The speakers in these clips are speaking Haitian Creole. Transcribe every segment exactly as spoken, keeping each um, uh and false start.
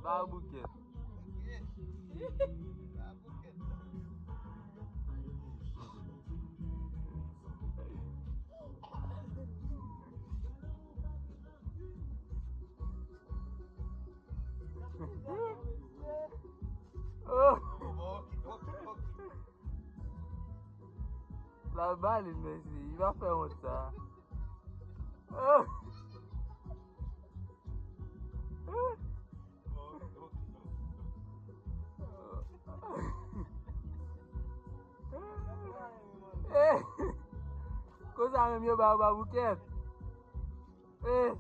Ba boukèt. Oh. La ba li, mèsi. Li pa fè wont sa. Oh. Eh, konsa menm yo ba yo ba boukèt. Eh.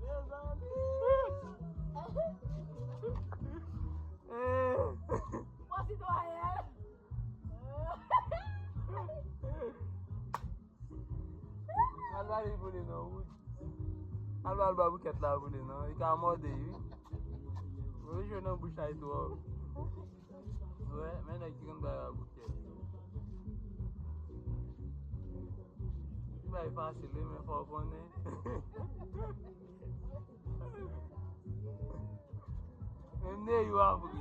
Mezanmi. Eh. Bon sitwayen. Al ba li pou li non, wout. Al ba l ba boukèt la pou li non. Li ka mòde, wi. Mwen jwe nan bouch ay twò. Wè, men nèg ki konn bay ba boukèt. Li bay fasil, wi, men fò w konnen. Men ne yo apri.